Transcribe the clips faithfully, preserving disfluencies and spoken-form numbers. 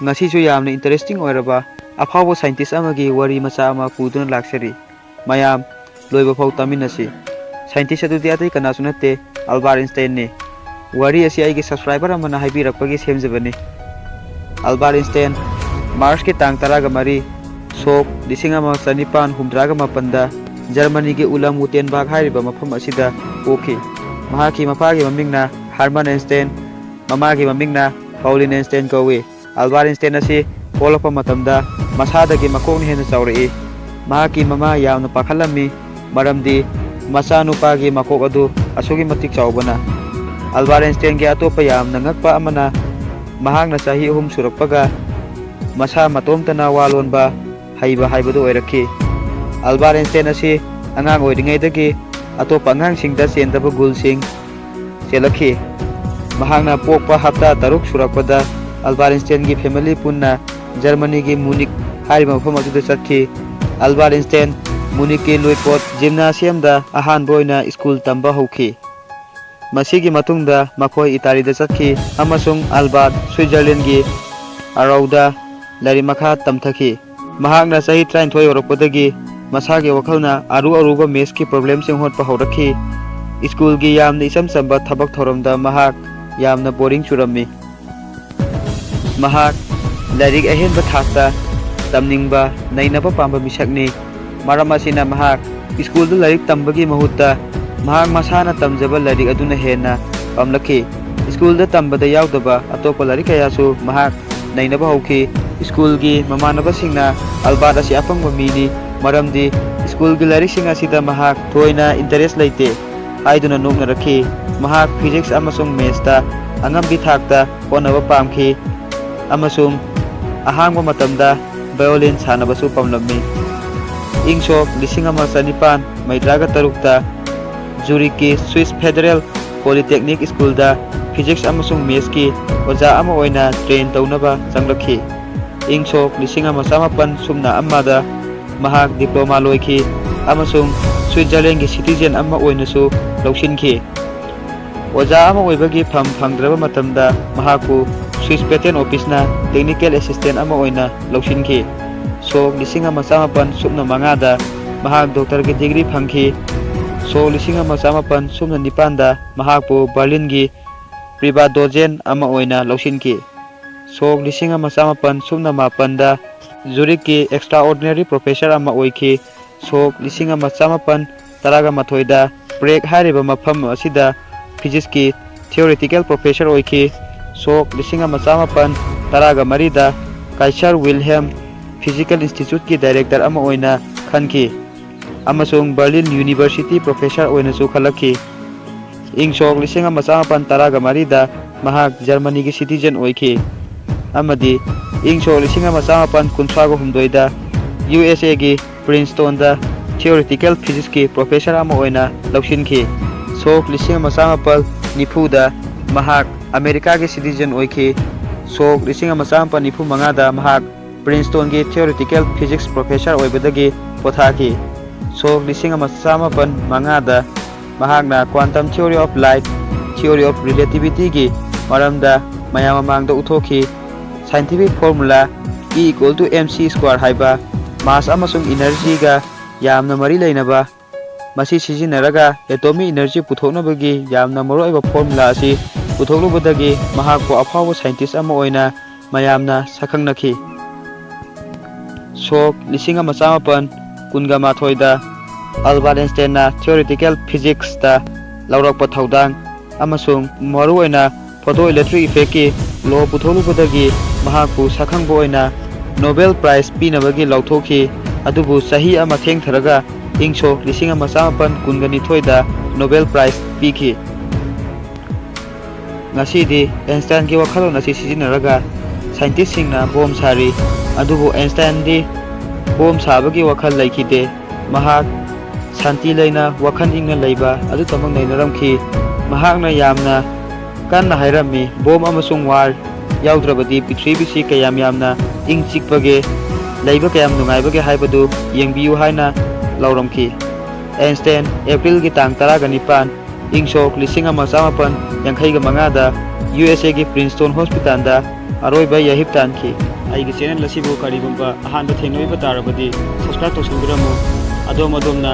ꯉꯁꯤꯁꯨ ꯌꯥꯝꯅ interesting ꯑꯣꯏꯔꯕ ꯑꯐꯥꯎꯕ scientist ꯑꯃꯒꯤ ꯋꯥꯔꯤ ꯃꯆꯥ ꯑꯃ ꯄꯨꯗꯨꯅ ꯂꯥꯛꯆꯔꯤ꯫ ꯃꯌꯥꯝ ꯂꯣꯏꯕ ꯐꯥꯎ ꯇꯥꯃꯤꯟꯅꯁꯤ꯫ Scientist ꯑꯗꯨꯗꯤ ꯑꯇꯩ ꯀꯅꯥꯁꯨ ꯅꯠꯇꯦ, ꯑꯜꯕꯥꯔꯠ ꯑꯥꯏꯟꯁꯇꯥꯏꯟꯅꯤ꯫ ꯋꯥꯔꯤ ꯑꯁꯤ ꯑꯩꯒꯤ subscriber ꯑꯃꯅ ꯍꯥꯏꯕꯤꯔꯛꯄꯒꯤ ꯁꯦꯝꯖꯕꯅꯤ꯫ ꯑꯜꯕꯥꯔꯠ ꯑꯥꯏꯟꯁꯇꯥꯏꯟ Marchꯀꯤ ꯇꯥꯡ ꯇꯔꯥꯒ ꯃꯔꯤ, ꯁꯣꯛ ꯂꯤꯁꯤꯡ ꯑꯃ ꯆꯅꯤꯄꯥꯟ ꯍꯨꯝꯗ꯭ꯔꯥꯒ ꯃꯥꯄꯟꯗ ꯖꯔꯃꯅꯤꯒꯤ ꯎꯂꯝ ꯒꯨꯇꯦꯟꯕꯥꯔꯒ ꯍꯥꯏꯔꯤꯕ ꯃꯐꯝ ꯑꯁꯤꯗ ꯄꯣꯛꯈꯤ꯫ ꯃꯍꯥꯛꯀꯤ ꯃꯄꯥꯒꯤ ꯃꯃꯤꯡꯅ ꯍꯔꯃꯟ ꯑꯥꯏꯟꯁꯇꯥꯏꯟ, ꯃꯃꯥꯒꯤ ꯃꯃꯤꯡꯅ ꯄꯥꯎꯂꯤꯟ ꯑꯥꯏꯟꯁꯇꯥꯏꯟ ꯀꯧꯏ꯫ ꯑꯜꯕꯥꯔꯠ ꯑꯥꯏꯟꯁꯇꯥꯏꯟ ꯑꯁꯤ ꯄꯣꯛꯂꯛꯄ ꯃꯇꯝꯗ ꯃꯁꯥꯗꯒꯤ ꯃꯀꯣꯛꯅ ꯍꯦꯟꯅ ꯆꯥꯎꯔꯛꯏ꯫ ꯃꯍꯥꯛꯀꯤ ꯃꯃꯥ ꯌꯥꯝꯅ ꯄꯥꯈꯠꯂꯝꯃꯤ, ꯃꯔꯝꯗꯤ ꯃꯆꯥꯅꯨꯄꯥꯒꯤ ꯃꯀꯣꯛ ꯑꯗꯨ ꯑꯁꯨꯛꯀꯤ ꯃꯇꯤꯛ ꯆꯥꯎꯕꯅ꯫ ꯑꯜꯕꯥꯔꯠ ꯑꯥꯏꯟꯁꯇꯥꯏꯟꯒꯤ ꯑꯇꯣꯞꯄ ꯌꯥꯝꯅ ꯉꯛꯄ ꯑꯃꯅ, ꯃꯍꯥꯛꯅ ꯆꯍꯤ ꯑꯍꯨꯝ ꯁꯨꯔꯛꯄꯒ ꯃꯁꯥ ꯃꯇꯣꯝꯇꯅ ꯋꯥ ꯂꯣꯟꯕ ꯍꯩꯕ ꯍꯥꯏꯕꯗꯨ ꯑꯣꯏꯔꯛꯈꯤ꯫ ꯑꯜꯕꯥꯔꯠ ꯑꯥꯏꯟꯁꯇꯥꯏꯟ ꯑꯁꯤ ꯑꯉꯥꯡ ꯑꯣꯏꯔꯤꯉꯩꯗꯒꯤ ꯑꯇꯣꯞꯄ ꯑꯉꯥꯡꯁꯤꯡꯗ ꯆꯦꯟꯗꯕ ꯒꯨꯜꯁꯤꯡ ꯆꯦꯜꯂꯛꯈꯤ꯫ ꯃꯍꯥꯛꯅ ꯄꯣꯛꯄ ꯍꯞꯇꯥ ꯇꯔꯨꯛ ꯁꯨꯔꯛꯄꯗ ꯑꯜꯕꯥꯔꯠ ꯑꯥꯏꯟꯁꯇꯥꯏꯟꯒꯤ family ꯄꯨꯟꯅ ꯖꯔꯃꯅꯤꯒꯤ ꯃꯨꯅꯤꯛ ꯍꯥꯏꯔꯤꯕ ꯃꯐꯝ ꯑꯗꯨꯗ ꯆꯠꯈꯤ꯫ ꯑꯜꯕꯥꯔꯠ ꯑꯥꯏꯟꯁꯇꯥꯏꯟ ꯃꯨꯅꯤꯛꯀꯤ ꯂꯨꯏꯄꯣꯠ ꯖꯤꯝꯅꯥꯁꯤꯌꯝꯗ ꯑꯍꯥꯟꯕ ꯑꯣꯏꯅ ꯁ꯭ꯀꯨꯜ ꯇꯝꯕ ꯍꯧꯈꯤ꯫ ꯃꯁꯤꯒꯤ ꯃꯇꯨꯡꯗ ꯃꯈꯣꯏ ꯏꯇꯥꯂꯤꯗ ꯆꯠꯈꯤ ꯑꯃꯁꯨꯡ ꯑꯜꯕꯥꯔꯠ ꯁ꯭ꯋꯤꯠꯖꯔꯂꯦꯟꯒꯤ ꯑꯔꯧꯗ ꯂꯥꯏꯔꯤꯛ ꯃꯈꯥ ꯇꯝꯊꯈꯤ꯫ ꯃꯍꯥꯛꯅ ꯆꯍꯤ ꯇꯔꯥꯅꯤꯊꯣꯏ ꯌꯧꯔꯛꯄꯗꯒꯤ ꯃꯁꯥꯒꯤ ꯋꯥꯈꯜꯅ ꯑꯔꯨ ꯑꯔꯨꯕ mathsꯀꯤ problemꯁꯤꯡ ꯍꯣꯠꯄ ꯍꯧꯔꯛꯈꯤ꯫ ꯁ꯭ꯀꯨꯜꯒꯤ ꯌꯥꯝꯅ ꯏꯆꯝ ꯆꯝꯕ ꯊꯕꯛ ꯊꯧꯔꯝꯗ ꯃꯍꯥꯛ ꯌꯥꯝꯅ boring ꯆꯨꯔꯝꯃꯤ꯫ ꯃꯍꯥꯛ ꯂꯥꯏꯔꯤꯛ ꯑꯍꯦꯟꯕ ꯊꯥꯛꯇ ꯇꯝꯅꯤꯡꯕ, ꯅꯩꯅꯕ ꯄꯥꯝꯕ ꯃꯤꯁꯛꯅꯤ꯫ ꯃꯔꯝ ꯑꯁꯤꯅ ꯃꯍꯥꯛ ꯁ꯭ꯀꯨꯜꯗ ꯂꯥꯏꯔꯤꯛ ꯇꯝꯕꯒꯤ ꯃꯍꯨꯠꯇ ꯃꯍꯥꯛ ꯃꯁꯥꯅ ꯇꯝꯖꯕ ꯂꯥꯏꯔꯤꯛ ꯑꯗꯨꯅ ꯍꯦꯟꯅ ꯄꯥꯝꯂꯛꯈꯤ꯫ ꯁ꯭ꯀꯨꯜꯗ ꯇꯝꯕꯗ ꯌꯥꯎꯗꯕ ꯑꯇꯣꯞꯄ ꯂꯥꯏꯔꯤꯛ ꯀꯌꯥꯁꯨ ꯃꯍꯥꯛ ꯅꯩꯅꯕ ꯍꯧꯈꯤ꯫ ꯁ꯭ꯀꯨꯜꯒꯤ ꯃꯃꯥꯟꯅꯕꯁꯤꯡꯅ ꯑꯜꯕꯥꯔꯠ ꯑꯁꯤ ꯑꯄꯪꯕ ꯃꯤꯅꯤ, ꯃꯔꯝꯗꯤ ꯁ꯭ꯀꯨꯜꯒꯤ ꯂꯥꯏꯔꯤꯛꯁꯤꯡ ꯑꯁꯤꯗ ꯃꯍꯥꯛ ꯊꯣꯏꯅ interest ꯂꯩꯇꯦ ꯍꯥꯏꯗꯨꯅ ꯅꯣꯛꯅꯔꯛꯈꯤ꯫ ꯃꯍꯥꯛ physics ꯑꯃꯁꯨꯡ mathsꯇ ꯑꯉꯝꯕꯤ ꯊꯥꯛꯇ ꯍꯣꯠꯅꯕ ꯄꯥꯝꯈꯤ ꯑꯃꯁꯨꯡ ꯑꯍꯥꯡꯕ ꯃꯇꯝꯗ violin ꯁꯥꯟꯅꯕꯁꯨ ꯄꯥꯝꯂꯝꯃꯤ꯫ ꯏꯪ ꯁꯣꯛ ꯂꯤꯁꯤꯡ ꯑꯃ ꯆꯅꯤꯄꯥꯟ ꯃꯩꯗ꯭ꯔꯥꯒ ꯇꯔꯨꯛꯇ ꯖꯨꯔꯤꯛꯀꯤ Swiss Federal Polytechnic Schoolꯗ physics ꯑꯃꯁꯨꯡ mathsꯀꯤ ꯑꯣꯖꯥ ꯑꯃ ꯑꯣꯏꯅ train ꯇꯧꯅꯕ ꯆꯪꯂꯛꯈꯤ꯫ ꯏꯪ ꯁꯣꯛ ꯂꯤꯁꯤꯡ ꯑꯃ ꯆꯃꯥꯄꯟ ꯁꯨꯞꯅ ꯑꯃꯗ ꯃꯍꯥꯛ diploma ꯂꯣꯏꯈꯤ ꯑꯃꯁꯨꯡ ꯁ꯭ꯋꯤꯠꯖꯔꯂꯦꯟꯒꯤ citizen ꯑꯃ ꯑꯣꯏꯅꯁꯨ ꯂꯧꯁꯤꯟꯈꯤ꯫ ꯑꯣꯖꯥ ꯑꯃ ꯑꯣꯏꯕꯒꯤ ꯐꯝ ꯐꯪꯗ꯭ꯔꯕ ꯃꯇꯝꯗ ꯃꯍꯥꯛꯄꯨ Swiss Patent Office-ꯅ technical assistant ꯑꯃ ꯑꯣꯏꯅ ꯂꯧꯁꯤꯟꯈꯤ꯫ ꯁꯣꯛ ꯂꯤꯁꯤꯡ ꯑꯃ ꯆꯥꯃꯥꯄꯟ ꯁꯨꯞꯅ ꯃꯉꯥꯗ ꯃꯍꯥꯛ doctor-ꯒꯤ degree ꯐꯪꯈꯤ꯫ ꯁꯣꯛ ꯂꯤꯁꯤꯡ ꯑꯃ ꯆꯥꯃꯥꯄꯟ ꯁꯨꯞꯅ ꯅꯤꯄꯥꯟꯗ ꯃꯍꯥꯛꯄꯨ Berlin-ꯒꯤ Privatdozent ꯑꯃ ꯑꯣꯏꯅ ꯂꯧꯁꯤꯟꯈꯤ꯫ ꯁꯣꯛ ꯂꯤꯁꯤꯡ ꯑꯃ ꯆꯥꯃꯥꯄꯟ ꯁꯨꯞꯅ ꯃꯥꯄꯟꯗ Zurich-ꯀꯤ extraordinary professor ꯑꯃ ꯑꯣꯏꯈꯤ꯫ ꯁꯣꯛ ꯂꯤꯁꯤꯡ ꯑꯃ ꯆꯥꯃꯥꯄꯟ ꯇꯔꯥꯒ ꯃꯥꯊꯣꯏꯗ Prague ꯍꯥꯏꯔꯤꯕ ꯃꯐꯝ ꯑꯁꯤꯗ physics-ꯀꯤ theoretical professor ꯑꯣꯏꯈꯤ꯫ ꯁꯣꯛ ꯂꯤꯁꯤꯡ ꯑꯃ ꯆꯥꯃꯥꯄꯟ ꯇꯔꯥꯒ ꯃꯔꯤꯗ Kaiser Wilhelm Physical Institute-ꯀꯤ director ꯑꯃ ꯑꯣꯏꯅ ꯈꯟꯈꯤ ꯑꯃꯁꯨꯡ Berlin University professor ꯑꯣꯏꯅꯁꯨ ꯈꯜꯂꯛꯈꯤ꯫ ꯏꯪ ꯁꯣꯛ ꯂꯤꯁꯤꯡ ꯑꯃ ꯆꯥꯃꯥꯄꯟ ꯇꯔꯥꯒ ꯃꯔꯤꯗ ꯃꯍꯥꯛ Germany-ꯒꯤ citizen ꯑꯣꯏꯈꯤ ꯑꯃꯗꯤ ꯏꯪ ꯁꯣꯛ ꯂꯤꯁꯤꯡ ꯑꯃ ꯆꯥꯃꯥꯄꯟ ꯀꯨꯟꯊ꯭ꯔꯥꯒ ꯍꯨꯝꯗꯣꯏꯗ U S A-ꯒꯤ Princeton-ꯗ theoretical physics-ꯀꯤ professor ꯑꯃ ꯑꯣꯏꯅ ꯂꯧꯁꯤꯟꯈꯤ꯫ ꯁꯣꯛ ꯂꯤꯁꯤꯡ ꯑꯃ ꯆꯥꯃꯥꯄꯜ ꯅꯤꯐꯨꯗ ꯃꯍꯥꯛ America-ꯒꯤ citizen ꯑꯣꯏꯈꯤ꯫ ꯁꯣꯛ ꯂꯤꯁꯤꯡ ꯑꯃ ꯆꯥꯃꯥꯄꯜ ꯅꯤꯐꯨ ꯃꯉꯥꯗ ꯃꯍꯥꯛ Princeton-ꯒꯤ theoretical physics professor ꯑꯣꯏꯕꯗꯒꯤ ꯄꯣꯊꯥꯈꯤ꯫ ꯁꯣꯛ ꯂꯤꯁꯤꯡ ꯑꯃ ꯆꯥꯃꯥꯄꯜ ꯃꯉꯥꯗ ꯃꯍꯥꯛꯅ quantum theory of light, theory of relativity-ꯒꯤ ꯃꯔꯝꯗ ꯃꯌꯥꯝ ꯃꯃꯥꯡꯗ ꯎꯠꯊꯣꯛꯈꯤ꯫ Scientific formula E equal to M C square ꯍꯥꯏꯕ mass ꯑꯃꯁꯨꯡ energy-ꯒ ꯌꯥꯝꯅ ꯃꯔꯤ ꯂꯩꯅꯕ, ꯃꯁꯤ ꯁꯤꯖꯤꯟꯅꯔꯒ atomic energy ꯄꯨꯊꯣꯛꯅꯕꯒꯤ ꯌꯥꯝꯅ ꯃꯔꯨꯑꯣꯏꯕ formula ꯑꯁꯤ ꯄꯨꯊꯣꯛꯂꯨꯕꯗꯒꯤ ꯃꯍꯥꯛꯄꯨ ꯑꯐꯥꯎꯕ scientist ꯑꯃ ꯑꯣꯏꯅ ꯃꯌꯥꯝꯅ ꯁꯛꯈꯪꯅꯈꯤ꯫ ꯁꯣꯛ ꯂꯤꯁꯤꯡ ꯑꯃ ꯆꯥꯃꯥꯄꯟ ꯀꯨꯟꯒ ꯃꯥꯊꯣꯏꯗ Albert Einstein-ꯅ theoretical physics-ꯇ ꯂꯧꯔꯛꯄ ꯊꯧꯗꯥꯡ ꯑꯃꯁꯨꯡ ꯃꯔꯨꯑꯣꯏꯅ photoelectric effect-ꯀꯤ law ꯄꯨꯊꯣꯛꯂꯨꯕꯗꯒꯤ ꯃꯍꯥꯛꯄꯨ ꯁꯛꯈꯪꯕ ꯑꯣꯏꯅ Nobel Prize ꯄꯤꯅꯕꯒꯤ ꯂꯥꯎꯊꯣꯛꯈꯤ꯫ ꯑꯗꯨꯕꯨ ꯆꯍꯤ ꯑꯃ ꯊꯦꯡꯊꯔꯒ ꯏꯪ ꯁꯣꯛ ꯂꯤꯁꯤꯡ ꯑꯃ ꯆꯥꯃꯥꯄꯟ ꯀꯨꯟꯒ ꯅꯤꯊꯣꯏꯗ Nobel Prize ꯄꯤꯈꯤ꯫ ꯉꯁꯤꯗꯤ Einstein-ꯒꯤ ꯋꯥꯈꯜꯂꯣꯟ ꯑꯁꯤ ꯁꯤꯖꯤꯟꯅꯔꯒ scientist-ꯁꯤꯡꯅ bomb ꯁꯥꯔꯤ꯫ ꯑꯗꯨꯕꯨ Einstein-ꯗꯤ bomb ꯁꯥꯕꯒꯤ ꯋꯥꯈꯜ ꯂꯩꯈꯤꯗꯦ꯫ ꯃꯍꯥꯛ ꯁꯥꯟꯇꯤ ꯂꯩꯅ ꯋꯥꯈꯜ ꯏꯪꯅ ꯂꯩꯕ ꯑꯗꯨꯇꯃꯛ ꯅꯩꯅꯔꯝꯈꯤ꯫ ꯃꯍꯥꯛꯅ ꯌꯥꯝꯅ ꯀꯟꯅ ꯍꯥꯏꯔꯝꯃꯤ, "Bomb ꯑꯃꯁꯨꯡ war ꯌꯥꯎꯗ꯭ꯔꯕꯗꯤ ꯄ꯭ꯔꯤꯊꯤꯕꯤꯁꯤ ꯀꯌꯥꯝ ꯌꯥꯝꯅ ꯏꯪ ꯆꯤꯛꯄꯒꯦ, ꯂꯩꯕ ꯀꯌꯥꯝ ꯅꯨꯡꯉꯥꯏꯕꯒꯦ ꯍꯥꯏꯕꯗꯨ ꯌꯦꯡꯕꯤꯌꯨ" ꯍꯥꯏꯅ ꯂꯥꯎꯔꯝꯈꯤ꯫ Einstein April-ꯒꯤ ꯇꯥꯡ ꯇꯔꯥꯒ ꯅꯤꯄꯥꯟ, ꯏꯪ ꯁꯣꯛ ꯂꯤꯁꯤꯡ ꯑꯃ ꯆꯥꯃꯥꯄꯟ ꯌꯥꯡꯈꯩꯒ ꯃꯉꯥꯗ ꯌꯨ ꯑꯦꯁ ꯑꯦꯒꯤ ꯄ꯭ꯔꯤꯟꯁꯇꯣꯟ ꯍꯣꯁꯄꯤꯇꯥꯜꯗ ꯑꯔꯣꯏꯕ ꯌꯥꯍꯤꯞ ꯇꯥꯟꯈꯤ꯫ ꯑꯩꯒꯤ ꯆꯦꯅꯦꯜ ꯑꯁꯤꯕꯨ ꯀꯔꯤꯒꯨꯝꯕ ꯑꯍꯥꯟꯕ ꯊꯦꯡꯅꯕꯤꯕ ꯇꯥꯔꯕꯗꯤ subscribe ꯇꯧꯁꯟꯕꯤꯔꯝꯃꯨ꯫ ꯑꯗꯣꯝ ꯑꯗꯣꯝꯅ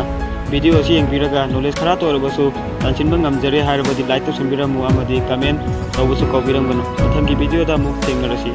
video ꯑꯁꯤ ꯌꯦꯡꯕꯤꯔꯒ knowledge ꯈꯔꯇ ꯑꯣꯏꯔꯕꯁꯨ ꯇꯥꯟꯁꯤꯟꯕ ꯉꯝꯖꯔꯦ ꯍꯥꯏꯔꯕꯗꯤ like ꯇꯧꯁꯟꯕꯤꯔꯝꯃꯨ ꯑꯃꯗꯤ comment ꯇꯧꯕꯁꯨ ꯀꯥꯎꯕꯤꯔꯝꯒꯅꯨ꯫ ꯃꯊꯪꯒꯤ video ꯗ ꯑꯃꯨꯛ ꯊꯦꯡꯅꯔꯁꯤ꯫